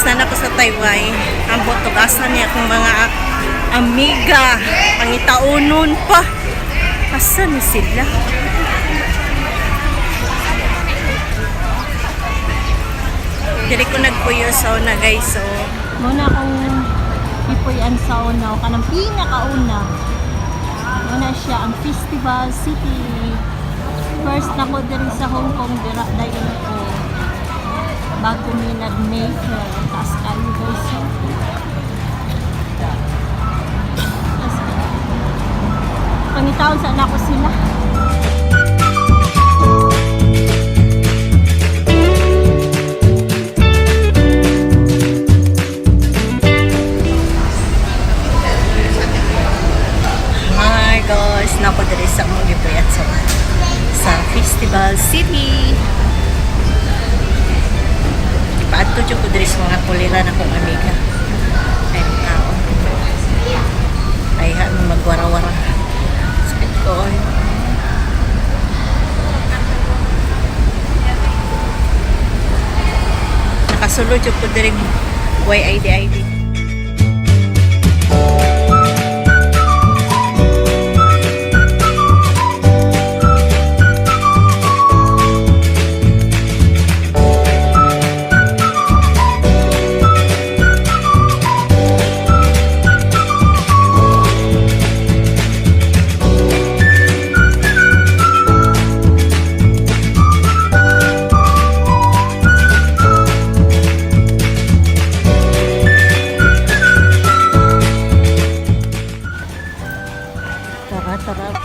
Guys, naa na ko sa Tai Wai. Ambot og asa ni akong mga amiga. Pangitaunon pa. Asa ni sila? Diri ko nagpuyo sa una, guys. So, muna akong gipuy-an sa una. O kanang pinakauna. Muna siya ang Festival City. First na ko diri sa Hong Kong, dira dayon ko bago mi nag Mayfair. Taas kayo, guys. So, taas kayo. Pangitaon sa nako sila. Hi guys, nako diri sa among gipuy-an sa Festival City. Ipaadto jud ko diri sa mga kulira na kong amiga. Ay, tao. Ay, ha, magwara-wara. Sakit ko, ay. Nakasulod jud ko diri YID ID. Tara, tara. Tara.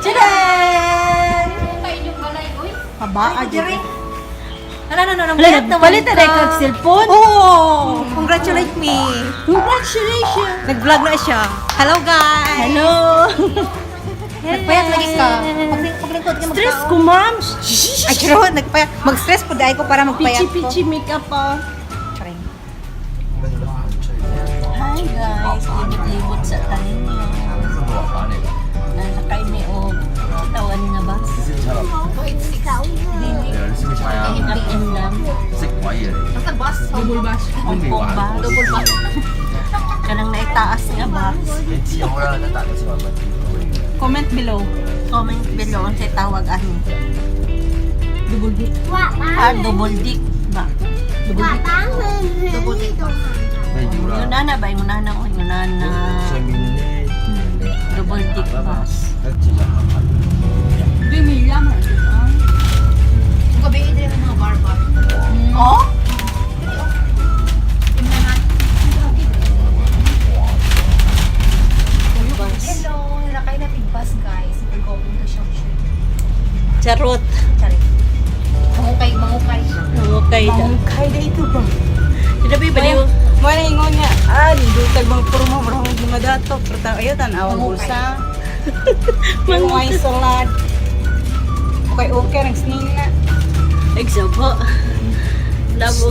Tcharan! Pabaa diri. Ano, no, no, no. Wala, nagpalit na kag cellphone. Oh, congratulate me. Congratulations! Nag-vlog na siya. Hello, guys. Hello! Nagpayat lagi ka. Paglingkod ka. Stress ko, ma'am. Ay, true. Nagpayat. Mag-stress po dahil ko para magpayat ko. Pichi-pichi makeup pa. Charing. Hi guys, libot-libot sa tanin niyo. Nalakay mi og tawan nga bus. Dili up and down. Double bus. Hong Kong bus. Double bus. Kanang naitaas nga bus. Comment below. Comment below ang tawag ani. Double dick. Ah, double dick ba? Double dick. Double dick. Yun na ba? Yun na ko. Yun na. Double dick bus. Di milya man. Gabi, hindi naman mga barbar. Oh? Bus. Hello, nalakay na big bus, guys. We're going to Shop Street. Charot. Charing. Mangukay, mangukay. Okay da. Mangkay da ito ba? Sila ba baliw? Mo na ingon nga. Ah, nindutag mga puro mo bro mga madato. Pero ayo tan-aw ang bulsa. Mga salad. Okay, okay ang sning na. Example. Labo.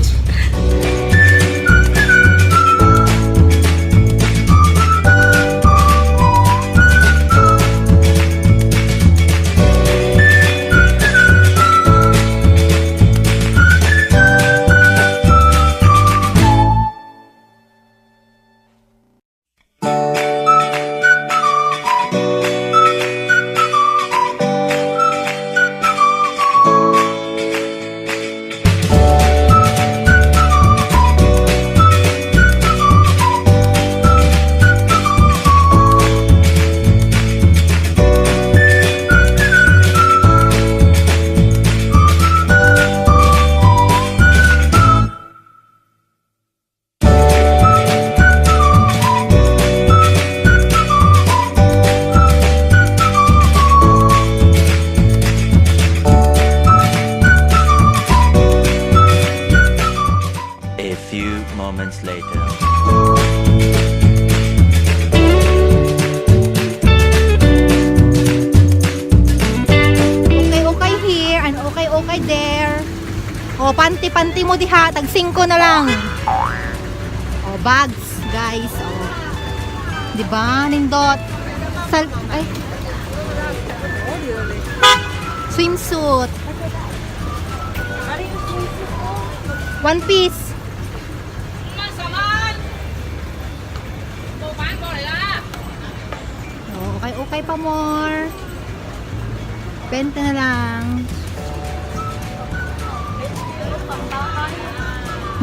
A few moments later. Okay, okay here and okay, okay there. O, panty-panty mo diha. Tag 5 na lang. O, bags, guys. O. Diba? Nindot. Sal ay. Swimsuit. One piece. Oh, okay, okay pa more. 20 na lang.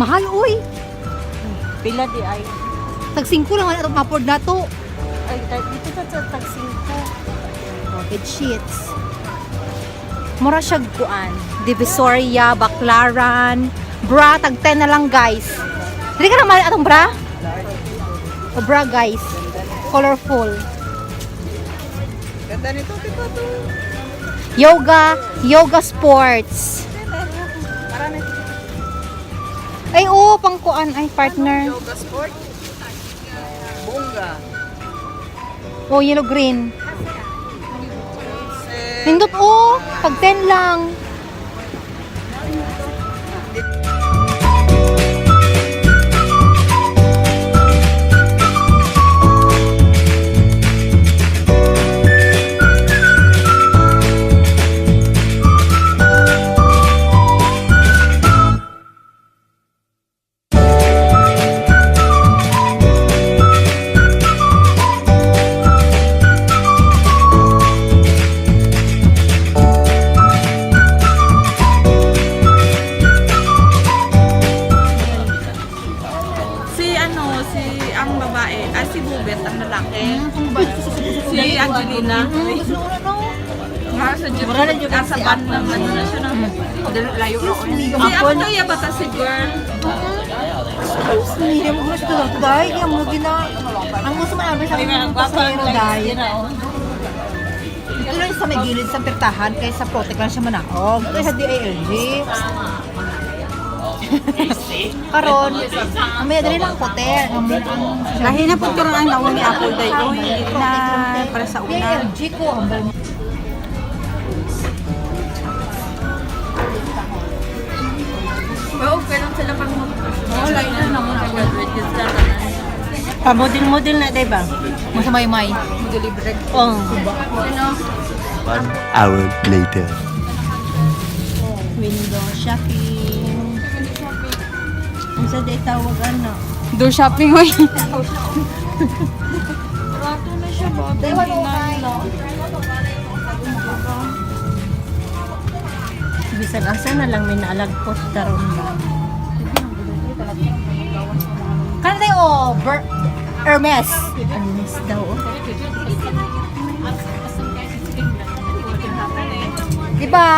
Mahal, uy. Pila di ay. Tag 5 lang atong ma-afford na to. Ay, dito sa tag 5. Oh, bed sheets. Mura siya kuan. Divisoria, Baclaran. Bra, tag 10 na lang, guys. Dili ka naman atong bra? O bra, guys. Colorful. Ganda nito, diba to? Yoga, yoga sports. Ay, oo, pangkuan. Ay, partner. Yoga sport. Bunga. Oh, yellow green. Nindot, oh. Tag 10 lang. Si ano, si ang babae, ay si Bubet ang lalaki. Si Angelina. Nga sa jeep, nasa van ng ano na siya ng layo na. Si ano to iya bata si girl. Excuse me, hindi mo gusto ito dahil hindi mo gina. Ang gusto mo namin sa mga pasahero dahil. Dito lang sa may gilid sa pertahan kaysa sa Protec lang siya manaog. Kaysa DILG. Karon, may dali lang kote. Lahi na po karon ang naong ni Apple day. Uy, hindi na para sa una. DILG ko ang bal. Oo, pero sila pang Oo, layo na naman sa graduate yun sila tanan. Pa-model-model na, diba? Mo sa may-may. Oh. 1 hour later. Window shopping. Ang sa di tawag ano? Door shopping hoy. Bisan asa na lang may naalagpot karon ba. Kanay tayo, oh, Hermes. Anis daw. Oh. Diba?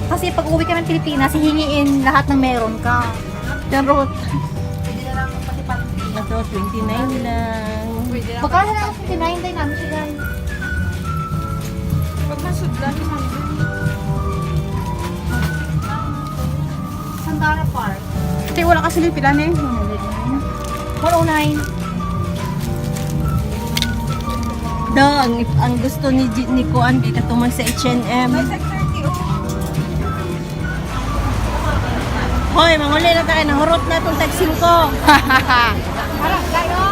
Kasi pag uwi ka ng Pilipinas, hihingiin lahat ng meron ka. Charot. Pwede na lang pati pati. Ito, 29 lang. Pagkala na lang 29 day namin siya guys. Pag nasudlan, Sandara Park. Kasi wala kasi pila na eh. 109. Daw, ang gusto ni, ni Kuan, kay katuman sa H&M. Hoy, manguli na tayo. Nahurot na itong tag 5. Tara, kayo!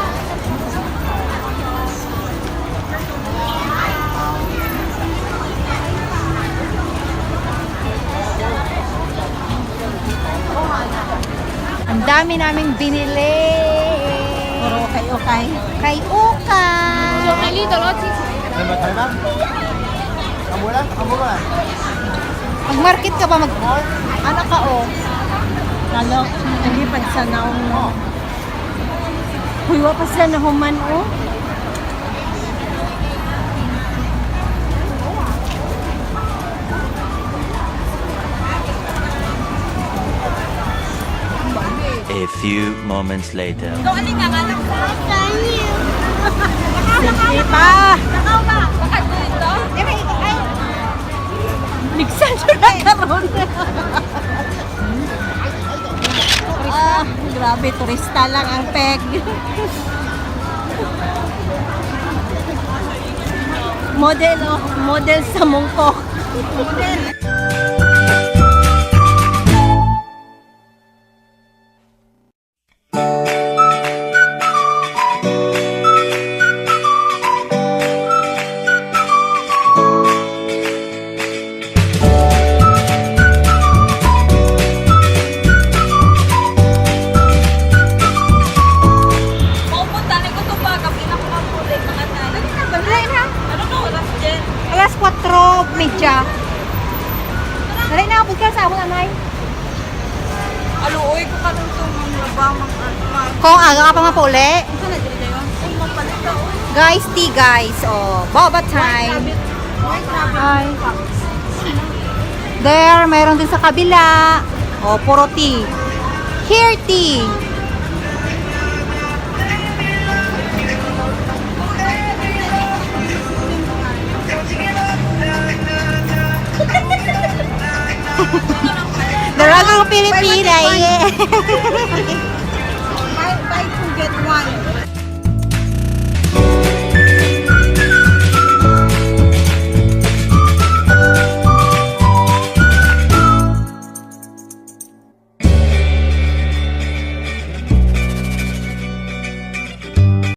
Ang dami naming binili. Puro kay okay. Kay Ukay. Mag-market ka ba? Mag ano ka oh? Lalo, hindi pagsanaw mo. Huy, wa pa sila nahuman, oh. A few moments later. Sige pa! Eh, may, ay, Nigsan siya na karon. Ah, grabe, turista lang ang peg. Model, oh, model sa mongkok. Model. media. Dali na, abot ka sa amon anay. Aluoy ko kanong itong mga laba, mga Kung aga ka pa mapuli. Guys, tea guys. Oh, boba time. Ay. There, meron din sa kabila. Oh, puro tea. Here tea. Daragang Pilipina, yeah. Buy, buy two, get one.